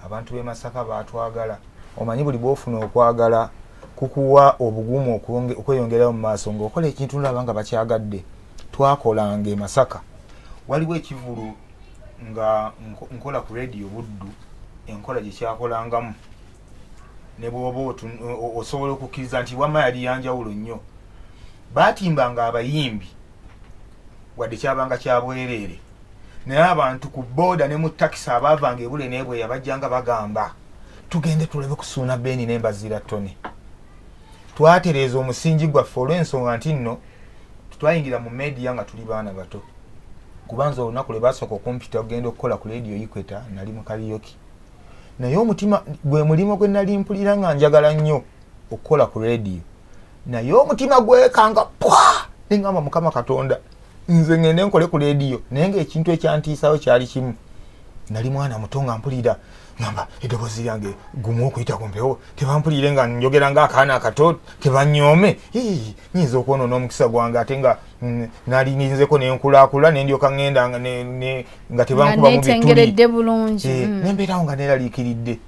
S2: abantu b'e Masaka baatwagala. Omanyi buli bwofuna okwagala kukuwa obugumu okweyongerayo mu maaso ng'okola ekintu nolaba nga bakyagadde. Twakolanga e Masaka, waliwo ekivulu nga nkola ku Radio Buddu, enkola gye kyakolangamu ne bw'oba osobola okukkiriza nti wamma yali yanjawulo nnyo. Baatimbanga abayimbi wadde kyabanga kya bwereere, naye abantu ku booda ne mu takisi abaavanga ebule nebweya bajjanga bagamba, "Tugende tulabe kusuuna Beeni n'Embaziira Tone." Twatereeza omusingi gwaffe olw'ensonga nti nno twayingira mu media nga tuli baana bato, kubanza olunaku lwe basooka okumpita okugenda okukola ku Radio Equator nali mu karaoke, naye omutima gwe mulimu gwe nali mpulira nga njagala nnyo okukola ku radio, naye omutima gwekanga pwa, neŋŋamba, "Mukama Katonda, nze ŋŋende nkole ku leediyo?" Naye ngaekintu ekyantiisawo kyali kimu, nali mwana muto nga mpulira ngamba eddoboozi lyange gumu okuyita ku mpewo tebampulire nga njogera ngaakaana akato, tebanyoome, nyinza okwonoona omukisa gwange, ate nga nalinzeko nenkulakula nendyoka ŋŋenda nga tebankuba mu
S1: bituli bulungi.
S2: Nembeerawo nga neraliikiridde,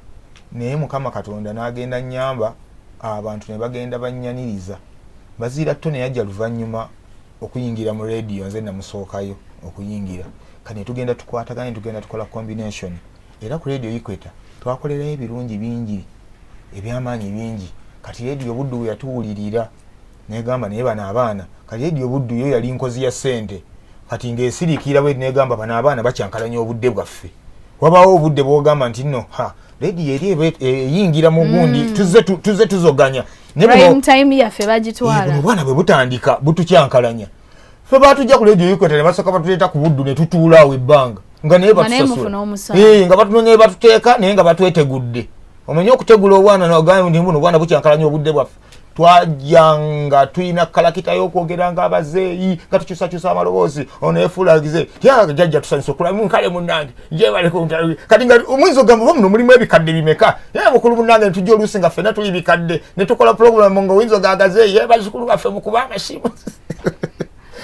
S2: naye Mukama Katonda n'agenda nyamba, abantu ne bagenda bannyaniriza. Baziira Tone yajja luvannyuma okuyingira mu rediyo, nze namusookayo okuyingira. Kati netugenda tukwatagana, netugenda tukola combination, era ku Radio Equator twakolerayo ebirungi bingi, ebyamaanyi bingi. Kati Radio Buddu bwe yatuwulirira negamba, "Naye bano abaana." Kati Radio Buddu yo yali nkozi ya ssente, kati ng'esiriikirira bwe negamba, "Bano abaana bakyankalanya obudde bwaffe." Wabaawo obudde bwogamba nti nno ha rediyo eri eyingira mu gundi, tuzze tuzoganya.
S1: Time yaffe bagitwala.
S2: Obwana bwe butandika butukyankalanya. Ffe batujja ku Radio Equator ne basooka batuleeta ku Buddu ne tutuula awo ebbanga nga naye batusasula, nga batunoonya batuteeka, naye nga batwetegudde. Omanyi okutegula obwana nogamba nti buno obwana bukyankalanya obudde bwaffe. Twajjanga tulina character y'okwogera nga abazeeyi, nga tukyusakyusa amaloboozi. Ono efuulagize jajja, tusanyusa okulamu, nkale munnange njebaleko. Kati nga omuyinza ogamba oba muno mulimu ebikadde bimeka? Ye mukulu munnange, netujja oluusi nga ffenna tuli bikadde ne tukola pulogulamu nga oyinza ogagazeeyi, ye bazukulu baffe mukuba amasimu.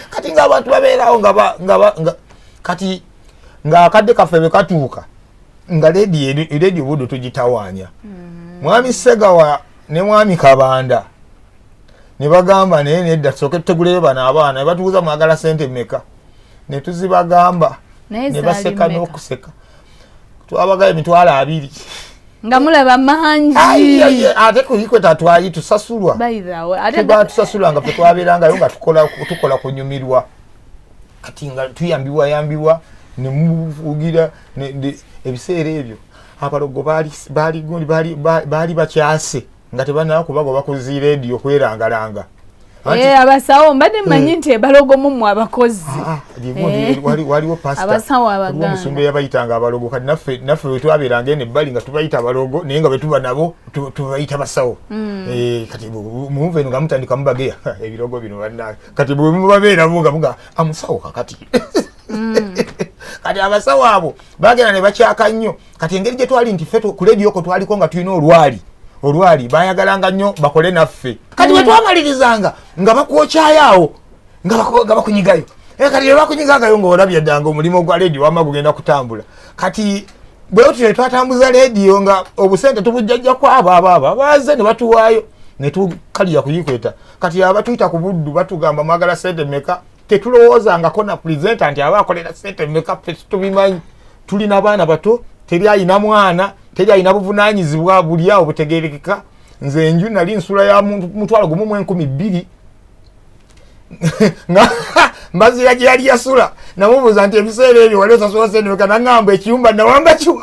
S2: Kati ng'abantu babeerawo nga kati ng'akadde kaffe bwe katuuka nga Rediyo Buddu tugitawaanya. Mwami Segawa ne mwami Kabanda ne bagamba, "Naye nedda, tusooke tuteguleyo bano abaana." Ne batubuuza, "Mwagala sente mmeka?" Ne tuzibagamba ne baseka n'okuseka. Twabagayo 20,000.
S1: Nga mulaba mangi.
S2: Ate ku Equator twali tusasulwa, tebatusasula, nga fe twabeerangayo nga tukola kunyumirwa. Kati nga tuyambibwa yambibwa nemuvugira ebiseera ebyo abalogo baali bakyase nga tebanaba kubagoba ku zi rediyo kwerangalanga.
S1: Abasawo mbadde mmanyi nti ebalogo mummwe abakozi.
S2: Waliwo pasita, omusumba eyabayitanga abalogo. Kati naffe wetwabeeranga eno ebbali nga tubayita abalogo, naye nga bwetuba nabo tubayita basawo. Kati muva eno nga mutandika mubageya ebirogo bino bannange. Kati bwe mubabeeramu nga muga amusawo kakati. Kati abasawo abo bagenda ne bakyaka nnyo. Kati engeri gye twali nti ffe ku lediyo ko twaliko nga tulina olwali olwali, bayagalanga nnyo bakole naffe. Kati bwe twamalirizanga nga bakwokyayo awo, nga bakunyigayo. Kati bakunyigagayo ng'olabye ddanga omulimu gwa lediyo wamma gugenda kutambula. Kati bwe tutyo twatambuza lediyo nga obusente tubujjajja ku abo abo abo abaze ne batuwaayo ne tukalira kuyikweta. Kati abatuyita ku Buddu batugamba, "Mwagala sente meka?" Tetulowoozangako na presenter nti aba akolera sente meka. Ffe tubimanyi, tulina baana bato, teri ayina mwana, teri ayina buvunanyizibwa buli awo butegerekeka. Nze enju nali nsula ya 1200. Nga Mbazira gye yali yasula, namubuuza nti, "Ebiseera ebyo wali osasula sente meka?" Naŋŋamba, "Ekiyumba nawamba kiwamba."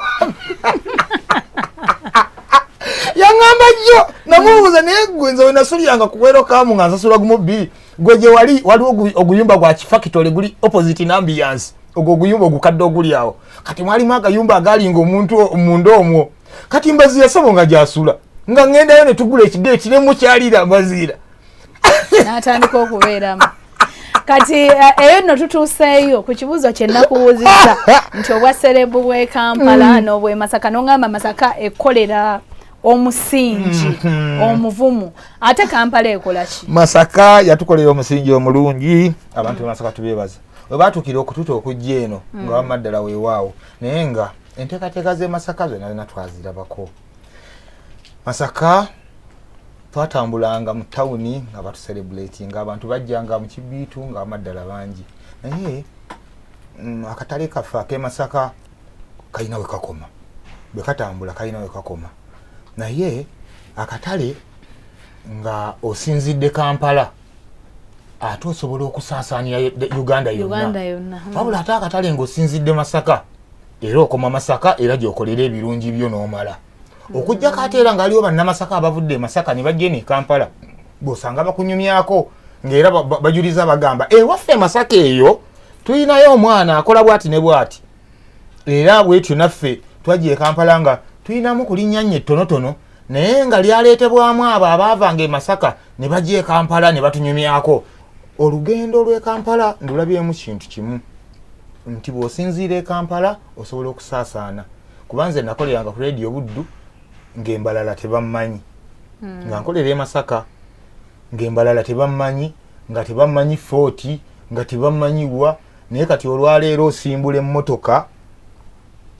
S2: Yaŋŋamba jjo. Namubuuza, "Naye gwe, nze wenasuliranga ku welcome nga nsasula 12, gwe gye wali waliwo oguyumba gwa kifakitole guli opposite n'ambiance, ogwo oguyumba ogukadde oguli awo." Kati mwalimu agayumba agalinga omuntu munda omwo. Kati Mbazira sabo nga gyasula, nga ŋŋendayo ne tugula ekigeeti ne mukyalira Mbazira.
S1: N'atandika okubeeramu. Kati eyo nno tutuuseeyo ku kibuuzo kye nakubuuzizza nti obwa celeb bw'e Kampala n'obw'e Masaka, n'oŋŋamba Masaka ekolera omusingi omuvumu, ate Kampala ekola ki?
S2: Masaka yatukolera omusingi omulungi. Abantu be Masaka tubeebaza we batuukira okututa okujja eno nga wamma ddala weewaawo, naye nga enteekateeka z'e Masaka zonna zonna twazirabako. Masaka twatambulanga mu tawuni nga batucelebratinga, abantu bajjanga mu kibiitu nga wamma ddala bangi, naye akatale kaffe ak'e Masaka kalina we kakoma, bwe katambula kalina we kakoma. Naye akatale nga osinzidde Kampala ate osobola okusaasaanira Uganda yonna.
S1: Uganda yonna.
S2: Wabula ate akatale ng'osinzidde Masaka, era okoma Masaka, era gyokolera ebirungi byo n'omala. Okugjako ate era ngaaliwo bannamasaka abavudde e Masaka ne bajja eno e Kampala, bw'osanga bakunyumyako ng'era bajuliza bagamba, "Ewaffe e Masaka eyo tulinayo omwana akola bwati ne bwati." Era bwetyo naffe twajja e Kampala nga tulinamu ku linnya nnyo ettonotono, naye nga lyaleetebwamu abo abaavanga e Masaka ne bajja e Kampala ne batunyumyako. Olugendo lw'e Kampala ndulabyemu kintu kimu, nti bw'osinziira e Kampala osobola okusaasaana, kuba nze nakoleranga ku rediyo Buddu ng'embalala tebammanyi, nga nkolera e Masaka ng'embalala tebammanyi, nga tebammanyi Footi, nga tebammanyi wa. Naye kati olwaleero osimbula emmotoka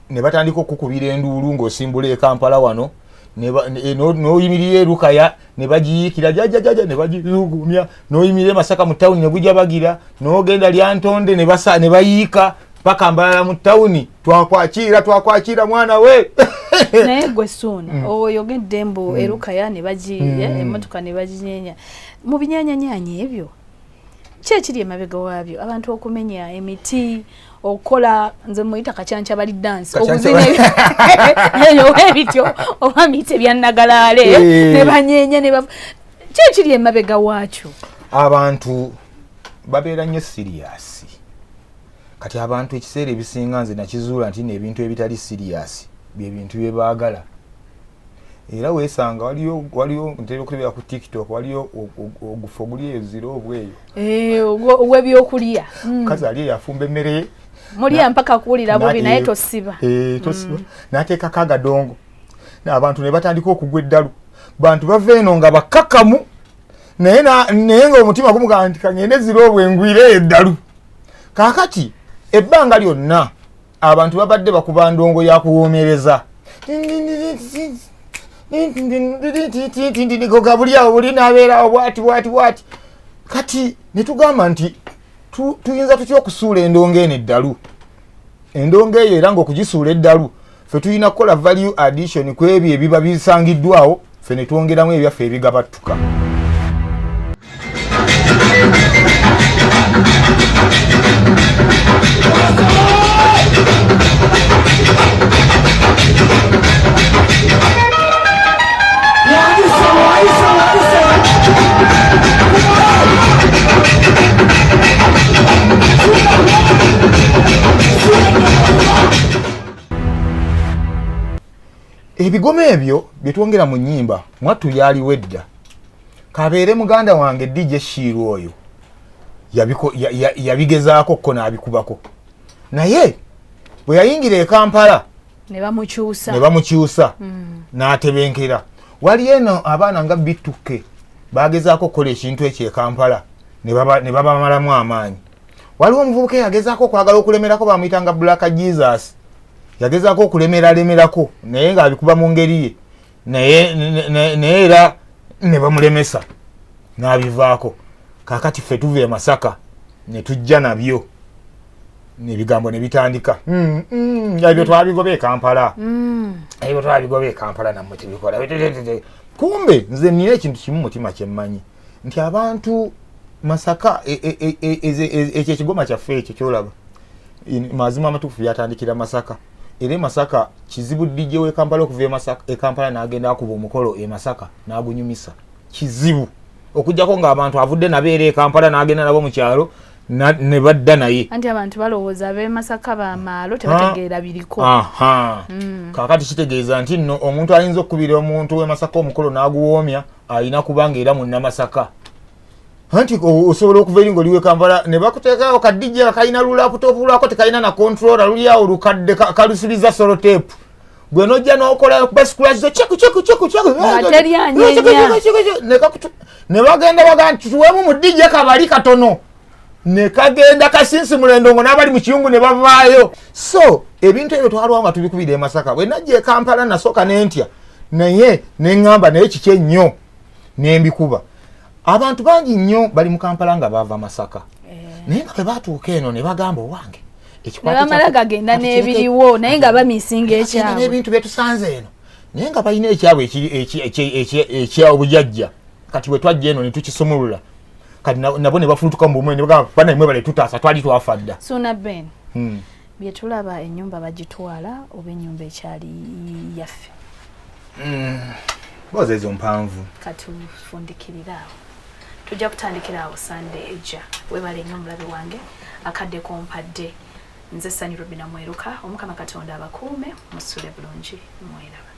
S2: ne batandika okukubira enduulu ng'osimbula e Kampala wano, n'oyimirira erukaya ne bagiyiikira jajajaja ne bagizugumya, n'oyimirira e Masaka mu tawuni ne gujja bagira, n'ogenda Lyantonde ne basa ne bayiika paka Mbalala mu tawuni, "Twakwakira, twakwakira mwana we."
S1: Naye gwe Suuna, oyogedde mbu erukaya ne bagi emmotoka ne baginyeenya. Mu binyanyanyaanya ebyo ki ekiri emabega waabyo? Abantu okumenya emiti, okukola, nze muyita kacyanca bali dance, okuzina ebyo ebityo oba miyite ebyanagalaale ne banyeenya ne ki ekiri emabega waakyo?
S2: Abantu babeera nnyo serious. Kati abantu ekiseera ebisinga nze nakizuula nti nebintu ebitali serious byebintu bye baagala. Era weesanga waliyo ntera okulebera ku TikTok, waliyo ogufo oguli eyo ziro obweyo.
S1: Eh, ogw'ebyokulya.
S2: Mukazi ali eyo afumba emmere ye.
S1: Mulya mpaka kuwulira bubi, naye tosiba.
S2: Eh, tosiba. N'ateekako agadongo, abantu ne batandika okugwa eddalu. Bantu bava eno nga bakkakkamu, naye naye nga omutima gumugamba nti, "Kangende ziro obwengwire eddalu." Kaakati ebbanga lyonna abantu babadde bakuba ndongo ya kuwoomereza ga buli awo buli nabeerawo bwati bwati bwati. Kati ne tugamba nti tuyinza tutya okusuula endongo eno eddalu, endongo eyo, era ngaokugisuula eddalu ffe tulina kukola value addition ku ebyo ebiba bisangiddwawo, ffe ne twongeramu ebyaffe ebigabattuka. Ebigoma ebyo byetwongera mu nyimba mwattu byaliwo edda. Kabeere muganda wange DJ Shiiru oyo yabigezaako ko n'abikubako, naye Bwe yayingira e Kampala
S1: ne bamukyusa,
S2: ne bamukyusa n'atebenkera. Wali eno abaana nga B2K bagezaako okukola ekintu ekyo e Kampala ne babamalamu amaanyi. Waliwo omuvubuka eyagezaako okwagala okulemerako, bamuyitanga Black Jesus, yagezaako okulemeralemerako naye ng'abikuba mu ngeri ye, naye era ne bamulemesa n'abivaako. Kaakati ffe tuva e Masaka ne tujja nabyo, ebigambo ne bitandika. Ebyo twabigoba e Kampala, ebyo twabigoba e Kampala, nammwe tebikola. Kumbe nze nina ekintu kimu mutima kyemmanyi nti abantu Masaka, ekyo ekigoma kyaffe ekyo kyolaba, mazima amatuufu byatandikira Masaka. Era e Masaka kizibu DJ w'e Kampala okuva e Kampala n'agenda akuba omukolo e Masaka n'agunyumisa, kizibu, okuggyako ng'abantu avudde nabo era e Kampala n'agenda nabo mu kyalo ne badda naye.
S1: Anti abantu balowooza ab'e Masaka bamaalo, tebategeera biriko.
S2: Kaakati kitegeeza nti nno omuntu ayinza okukubira omuntu w'e Masaka omukolo n'aguwoomya alina kubanga era munnamasaka. Anti osobola okuva eri ng'oli w'e Kampala ne bakuteekawo ka DJ kalina lu laptop lwako, tekalina na controller, luli awo lukadde kalusuliza sellotape, gwe nojja n'okola basikulazizo ceku ceku ceku ceku ne bagenda bagaa nti tuweemu mu DJ kabali katono, ne kagenda kasinsimula endongo n'abali mu kiyungu ne bavaayo. So ebintu ebyo twalwawo nga tubikubira e Masaka. Bwe najja e Kampala nasooka nentya, naye neŋŋamba naye kiki ennyo, nembikuba. Abantu bangi nnyo bali mu Kampala nga bava Masaka, naye nga bwe batuuka eno ne bagamba, owange,
S1: nebamala gagenda n'ebiriwo, naye nga bamisinga ekyabwe
S2: n'ebintu byetusanze eno, naye nga balina ekyabwe ekyobujajja. Kati bwe twajja eno ne tukisumulula, kati nabo ne bafulutuka mu bumwe ne bagamba, banaimwe bale tutaasa, twali twafa dda.
S1: Suuna Ben, byetulaba, ennyumba bagitwala oba ennyumba ekyali yaffe?
S2: Mboozi ezo mpanvu.
S1: Katufundikirire awo, tujja kutandikira awo Sande ejja. Webale nnyo omulabi wange akadde kompadde. Nze Sanyu Robina Mweruka. Omukama Katonda abakuume, musule bulungi, mweraba.